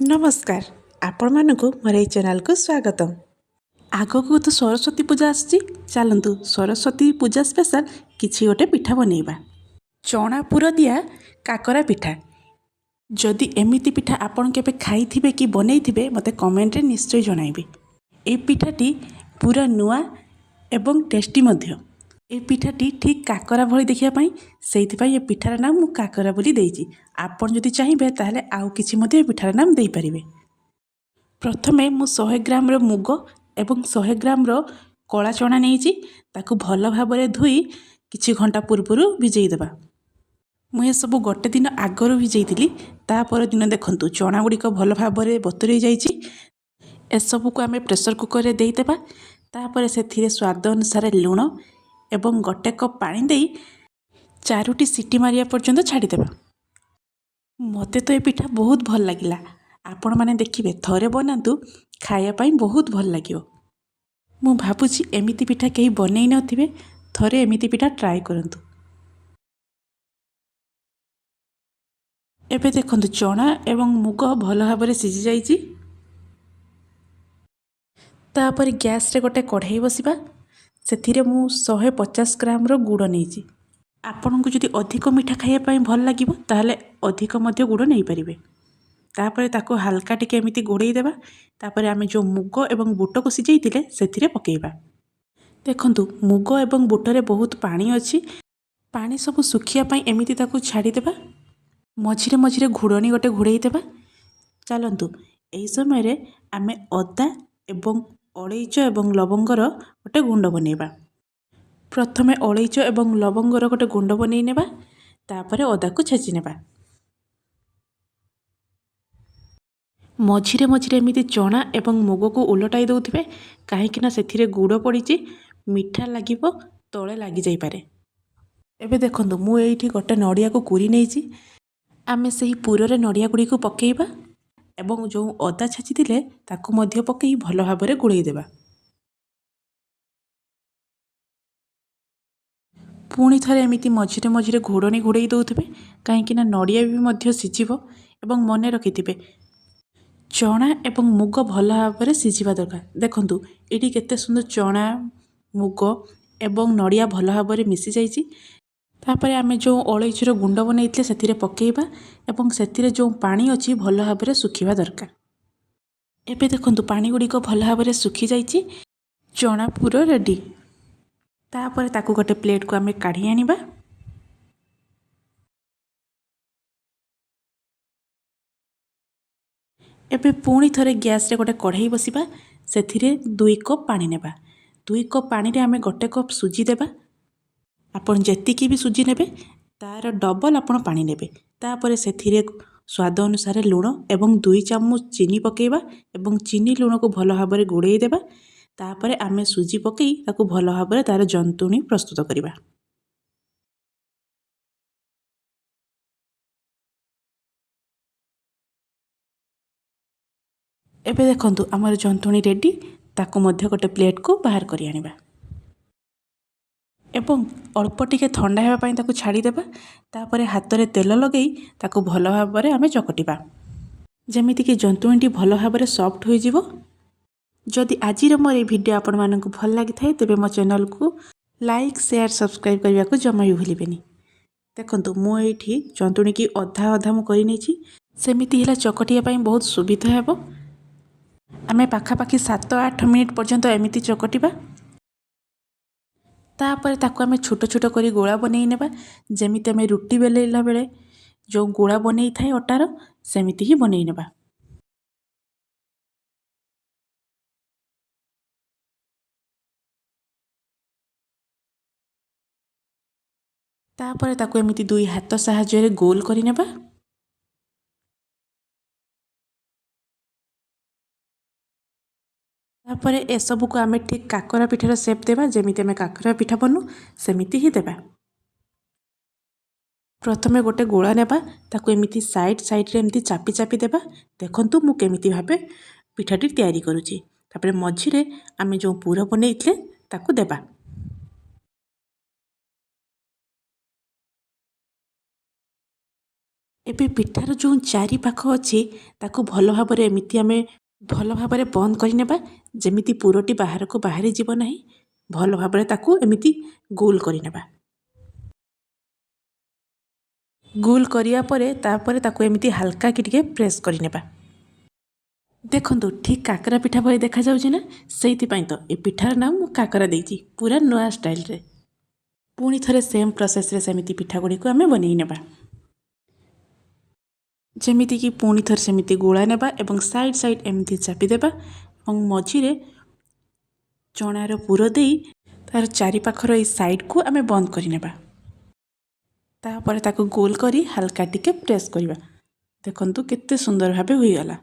ନମସ୍କାର, ଆପଣମାନଙ୍କୁ ମୋର ଏଇ ଚ୍ୟାନେଲକୁ ସ୍ୱାଗତମ। ଆଗକୁ ତ ସରସ୍ୱତୀ ପୂଜା ଆସୁଛି। ଚାଲନ୍ତୁ, ସରସ୍ୱତୀ ପୂଜା ସ୍ପେଶାଲ କିଛି ଗୋଟେ ପିଠା ବନେଇବା, ଚଣା ପୁର ଦିଆ କାକରା ପିଠା। ଯଦି ଏମିତି ପିଠା ଆପଣ କେବେ ଖାଇଥିବେ କି ବନେଇଥିବେ, ମୋତେ କମେଣ୍ଟରେ ନିଶ୍ଚୟ ଜଣାଇବେ। ଏଇ ପିଠାଟି ପୁରା ନୂଆ ଏବଂ ଟେଷ୍ଟି ମଧ୍ୟ। ଏଇ ପିଠାଟି ଠିକ୍ କାକରା ଭଳି ଦେଖିବା ପାଇଁ, ସେଇଥିପାଇଁ ଏ ପିଠାର ନାମ ମୁଁ କାକରା ବୋଲି ଦେଇଛି। ଆପଣ ଯଦି ଚାହିଁବେ, ତାହେଲେ ଆଉ କିଛି ମଧ୍ୟ ଏ ପିଠାର ନାମ ଦେଇପାରିବେ। ପ୍ରଥମେ ମୁଁ 100 ଗ୍ରାମର ମୁଗ ଏବଂ 100 ଗ୍ରାମର କଳା ଚଣା ନେଇଛି। ତାକୁ ଭଲ ଭାବରେ ଧୋଇ କିଛି ଘଣ୍ଟା ପୂର୍ବରୁ ଭିଜେଇ ଦେବା। ମୁଁ ଏସବୁ ଗୋଟେ ଦିନ ଆଗରୁ ଭିଜେଇଥିଲି। ତା ପରଦିନ ଦେଖନ୍ତୁ, ଚଣା ଗୁଡ଼ିକ ଭଲ ଭାବରେ ବତୁରେଇ ଯାଇଛି। ଏସବୁକୁ ଆମେ ପ୍ରେସର କୁକରରେ ଦେଇଦେବା। ତାପରେ ସେଥିରେ ସ୍ୱାଦ ଅନୁସାରେ ଲୁଣ ଏବଂ ଗୋଟେ କପ୍ ପାଣି ଦେଇ ଚାରୋଟି ସିଟି ମାରିବା ପର୍ଯ୍ୟନ୍ତ ଛାଡ଼ିଦେବା। ମୋତେ ତ ଏ ପିଠା ବହୁତ ଭଲ ଲାଗିଲା। ଆପଣମାନେ ଦେଖିବେ, ଥରେ ବନାନ୍ତୁ, ଖାଇବା ପାଇଁ ବହୁତ ଭଲ ଲାଗିବ। ମୁଁ ଭାବୁଛି ଏମିତି ପିଠା କେହି ବନେଇ ନଥିବେ। ଥରେ ଏମିତି ପିଠା ଟ୍ରାଏ କରନ୍ତୁ। ଏବେ ଦେଖନ୍ତୁ, ଚଣା ଏବଂ ମୁଗ ଭଲ ଭାବରେ ସିଝି ଯାଇଛି। ତାପରେ ଗ୍ୟାସ୍ରେ ଗୋଟେ କଢ଼େଇ ବସିବା। ସେଥିରେ ମୁଁ 150 ଗ୍ରାମର ଗୁଡ଼ ନେଇଛି। ଆପଣଙ୍କୁ ଯଦି ଅଧିକ ମିଠା ଖାଇବା ପାଇଁ ଭଲ ଲାଗିବ, ତାହେଲେ ଅଧିକ ମଧ୍ୟ ଗୁଡ଼ ନେଇପାରିବେ। ତାପରେ ତାକୁ ହାଲକା ଟିକେ ଏମିତି ଗୋଳେଇ ଦେବା। ତାପରେ ଆମେ ଯେଉଁ ମୁଗ ଏବଂ ବୁଟକୁ ସିଝେଇଥିଲେ, ସେଥିରେ ପକାଇବା। ଦେଖନ୍ତୁ, ମୁଗ ଏବଂ ବୁଟରେ ବହୁତ ପାଣି ଅଛି। ପାଣି ସବୁ ଶୁଖିବା ପାଇଁ ଏମିତି ତାକୁ ଛାଡ଼ିଦେବା। ମଝିରେ ମଝିରେ ଘୋଡ଼ଣୀ ଗୋଟେ ଘୋଡ଼େଇ ଦେବା। ଚାଲନ୍ତୁ, ଏହି ସମୟରେ ଆମେ ଅଦା ଏବଂ ଅଳେଇଚ ଏବଂ ଲବଙ୍ଗର ଗୋଟେ ଗୁଣ୍ଡ ବନେଇବା। ପ୍ରଥମେ ଅଳେଇଚ ଏବଂ ଲବଙ୍ଗର ଗୋଟେ ଗୁଣ୍ଡ ବନେଇ ନେବା। ତାପରେ ଅଦାକୁ ଛେଚି ନେବା। ମଝିରେ ମଝିରେ ଏମିତି ଚଣା ଏବଂ ମୁଗକୁ ଓଲଟାଇ ଦେଉଥିବେ, କାହିଁକିନା ସେଥିରେ ଗୁଡ଼ ପଡ଼ିଛି, ମିଠା ଲାଗିବ, ତଳେ ଲାଗିଯାଇପାରେ। ଏବେ ଦେଖନ୍ତୁ, ମୁଁ ଏଇଠି ଗୋଟେ ନଡ଼ିଆକୁ କୁରି ନେଇଛି। ଆମେ ସେହି ପୁରରେ ନଡ଼ିଆ ଗୁଡ଼ିକୁ ପକାଇବା ଏବଂ ଯେଉଁ ଅଦା ଛେଚିଥିଲେ, ତାକୁ ମଧ୍ୟ ପକାଇ ଭଲ ଭାବରେ ଗୋଳେଇ ଦେବା। ପୁଣି ଥରେ ଏମିତି ମଝିରେ ମଝିରେ ଘୋଡ଼ଣୀ ଘୋଡ଼େଇ ଦେଉଥିବେ, କାହିଁକିନା ନଡ଼ିଆ ବି ମଧ୍ୟ ସିଝିବ। ଏବଂ ମନେ ରଖିଥିବେ, ଚଣା ଏବଂ ମୁଗ ଭଲ ଭାବରେ ସିଝିବା ଦରକାର। ଦେଖନ୍ତୁ, ଏଇଠି କେତେ ସୁନ୍ଦର ଚଣା, ମୁଗ ଏବଂ ନଡ଼ିଆ ଭଲ ଭାବରେ ମିଶିଯାଇଛି। ତାପରେ ଆମେ ଯେଉଁ ଅଳେଇଚର ଗୁଣ୍ଡ ବନେଇଥିଲେ, ସେଥିରେ ପକାଇବା ଏବଂ ସେଥିରେ ଯେଉଁ ପାଣି ଅଛି, ଭଲ ଭାବରେ ଶୁଖିବା ଦରକାର। ଏବେ ଦେଖନ୍ତୁ, ପାଣି ଗୁଡ଼ିକ ଭଲ ଭାବରେ ଶୁଖିଯାଇଛି। ଚଣା ପୁର ରେଡ଼ି। ତାପରେ ତାକୁ ଗୋଟେ ପ୍ଲେଟ୍କୁ ଆମେ କାଢ଼ି ଆଣିବା। ଏବେ ପୁଣି ଥରେ ଗ୍ୟାସ୍ରେ ଗୋଟେ କଢ଼େଇ ବସିବା। ସେଥିରେ 2 କପ୍ ପାଣି ନେବା। 2 କପ୍ ପାଣିରେ ଆମେ ଗୋଟେ କପ୍ ସୁଜି ଦେବା। ଆପଣ ଯେତିକି ବି ସୁଜି ନେବେ, ତା'ର ଡବଲ୍ ଆପଣ ପାଣି ନେବେ। ତାପରେ ସେଥିରେ ସ୍ୱାଦ ଅନୁସାରେ ଲୁଣ ଏବଂ 2 ଚାମଚ ଚିନି ପକାଇବା ଏବଂ ଚିନି ଲୁଣକୁ ଭଲ ଭାବରେ ଗୋଳେଇ ଦେବା। ତାପରେ ଆମେ ସୁଜି ପକାଇ ତାକୁ ଭଲ ଭାବରେ ତା'ର ଜନ୍ତୁଣି ପ୍ରସ୍ତୁତ କରିବା। ଏବେ ଦେଖନ୍ତୁ, ଆମର ଜନ୍ତୁଣି ରେଡ଼ି। ତାକୁ ମଧ୍ୟ ଗୋଟେ ପ୍ଲେଟ୍କୁ ବାହାର କରି ଆଣିବା ଏବଂ ଅଳ୍ପ ଟିକେ ଥଣ୍ଡା ହେବା ପାଇଁ ତାକୁ ଛାଡ଼ିଦେବା। ତାପରେ ହାତରେ ତେଲ ଲଗାଇ ତାକୁ ଭଲ ଭାବରେ ଆମେ ଚକଟିବା, ଯେମିତିକି ଜନ୍ତୁଣିଟି ଭଲ ଭାବରେ ସଫ୍ଟ ହୋଇଯିବ। ଯଦି ଆଜିର ମୋର ଏଇ ଭିଡ଼ିଓ ଆପଣମାନଙ୍କୁ ଭଲ ଲାଗିଥାଏ, ତେବେ ମୋ ଚ୍ୟାନେଲକୁ ଲାଇକ୍, ସେୟାର, ସବସ୍କ୍ରାଇବ୍ କରିବାକୁ ଜମା ବି ଭୁଲିବେନି। ଦେଖନ୍ତୁ, ମୁଁ ଏଇଠି ଜନ୍ତୁଣିକି ଅଧା ଅଧା ମୁଁ କରିନେଇଛି। ସେମିତି ହେଲା ଚକଟିବା ପାଇଁ ବହୁତ ସୁବିଧା ହେବ। ଆମେ ପାଖାପାଖି 7-8 ମିନିଟ୍ ପର୍ଯ୍ୟନ୍ତ ଏମିତି ଚକଟିବା। ତାପରେ ତାକୁ ଆମେ ଛୋଟ ଛୋଟ କରି ଗୋଳା ବନେଇ ନେବା। ଯେମିତି ଆମେ ରୁଟି ବେଲେଇଲା ବେଳେ ଯେଉଁ ଗୋଳା ବନେଇଥାଏ ଅଟାର, ସେମିତି ହିଁ ବନେଇ ନେବା। ତାପରେ ତାକୁ ଏମିତି ଦୁଇ ହାତ ସାହାଯ୍ୟରେ ଗୋଲ କରିନେବା। ତାପରେ ଏସବୁକୁ ଆମେ ଠିକ୍ କାକରା ପିଠାର ସେପ୍ ଦେବା। ଯେମିତି ଆମେ କାକରା ପିଠା ବନୁ, ସେମିତି ହିଁ ଦେବା। ପ୍ରଥମେ ଗୋଟେ ଗୋଳା ନେବା। ତାକୁ ଏମିତି ସାଇଡ଼୍ ସାଇଡ଼୍ରେ ଏମିତି ଚାପି ଚାପି ଦେବା। ଦେଖନ୍ତୁ, ମୁଁ କେମିତି ଭାବେ ପିଠାଟି ତିଆରି କରୁଛି। ତାପରେ ମଝିରେ ଆମେ ଯେଉଁ ପୁର ବନେଇଥିଲେ, ତାକୁ ଦେବା। ଏବେ ପିଠାର ଯେଉଁ ଚାରି ପାଖ ଅଛି, ତାକୁ ଭଲ ଭାବରେ ଏମିତି ଆମେ ଭଲ ଭାବରେ ବନ୍ଦ କରିନେବା, ଯେମିତି ପୁରଟି ବାହାରକୁ ବାହାରି ଯିବ ନାହିଁ। ଭଲ ଭାବରେ ତାକୁ ଏମିତି ଗୋଲ କରିନେବା। ଗୋଲ କରିବା ପରେ ତାପରେ ତାକୁ ଏମିତି ହାଲକା କି ଟିକେ ପ୍ରେସ୍ କରିନେବା। ଦେଖନ୍ତୁ, ଠିକ୍ କାକରା ପିଠା ଭଳି ଦେଖାଯାଉଛି ନା? ସେଇଥିପାଇଁ ତ ଏ ପିଠାର ନାମ ମୁଁ କାକରା ଦେଇଛି, ପୁରା ନୂଆ ଷ୍ଟାଇଲରେ। ପୁଣି ଥରେ ସେମ୍ ପ୍ରୋସେସ୍ରେ ସେମିତି ପିଠା ଗୁଡ଼ିକୁ ଆମେ ବନେଇ ନେବା। ଯେମିତିକି ପୁଣି ଥରେ ସେମିତି ଗୋଳା ନେବା ଏବଂ ସାଇଡ଼୍ ସାଇଡ଼୍ ଏମିତି ଚାପିଦେବା ଏବଂ ମଝିରେ ଚଣାର ପୁର ଦେଇ ତାର ଚାରିପାଖର ଏଇ ସାଇଡ଼୍କୁ ଆମେ ବନ୍ଦ କରିନେବା। ତାପରେ ତାକୁ ଗୋଲ କରି ହାଲକା ଟିକେ ପ୍ରେସ୍ କରିବା। ଦେଖନ୍ତୁ, କେତେ ସୁନ୍ଦର ଭାବେ ହୋଇଗଲା।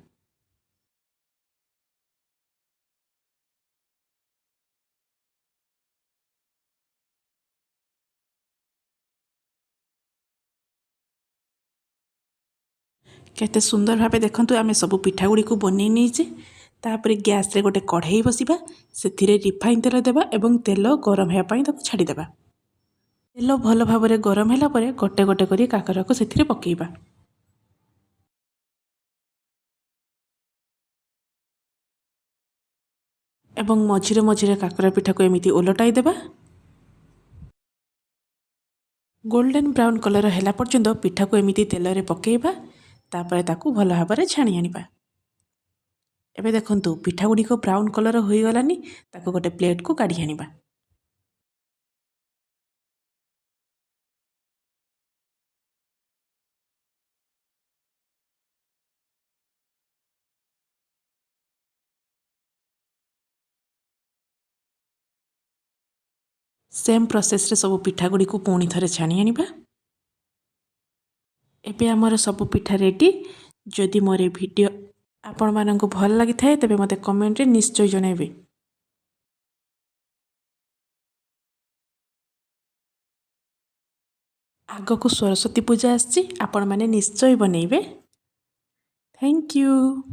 କେତେ ସୁନ୍ଦର ଭାବେ ଦେଖନ୍ତୁ, ଆମେ ସବୁ ପିଠା ଗୁଡ଼ିକୁ ବନେଇ ନେଇଛେ। ତାପରେ ଗ୍ୟାସ୍ରେ ଗୋଟେ କଢ଼େଇ ବସିବା, ସେଥିରେ ରିଫାଇନ୍ ତେଲ ଦେବା ଏବଂ ତେଲ ଗରମ ହେବା ପାଇଁ ତାକୁ ଛାଡ଼ିଦେବା। ତେଲ ଭଲ ଭାବରେ ଗରମ ହେଲା ପରେ ଗୋଟେ ଗୋଟେ କରି କାକରାକୁ ସେଥିରେ ପକାଇବା ଏବଂ ମଝିରେ ମଝିରେ କାକରା ପିଠାକୁ ଏମିତି ଓଲଟାଇ ଦେବା। ଗୋଲ୍ଡେନ୍ ବ୍ରାଉନ୍ କଲର୍ ହେଲା ପର୍ଯ୍ୟନ୍ତ ପିଠାକୁ ଏମିତି ତେଲରେ ପକାଇବା। ତାପରେ ତାକୁ ଭଲ ଭାବରେ ଛାଣି ଆଣିବା। ଏବେ ଦେଖନ୍ତୁ, ପିଠା ଗୁଡ଼ିକ ବ୍ରାଉନ୍ କଲର୍ ହୋଇଗଲାନି। ତାକୁ ଗୋଟେ ପ୍ଲେଟ୍କୁ କାଢ଼ି ଆଣିବା। ସେମ୍ ପ୍ରୋସେସ୍ରେ ସବୁ ପିଠା ଗୁଡ଼ିକୁ ପୁଣି ଥରେ ଛାଣି ଆଣିବା। ଏବେ ଆମର ସବୁ ପିଠା ରେଡ଼ି। ଯଦି ମୋର ଏ ଭିଡ଼ିଓ ଆପଣମାନଙ୍କୁ ଭଲ ଲାଗିଥାଏ, ତେବେ ମୋତେ କମେଣ୍ଟରେ ନିଶ୍ଚୟ ଜଣାଇବେ। ଆଗକୁ ସରସ୍ୱତୀ ପୂଜା ଆସିଛି, ଆପଣମାନେ ନିଶ୍ଚୟ ବନେଇବେ। Thank you.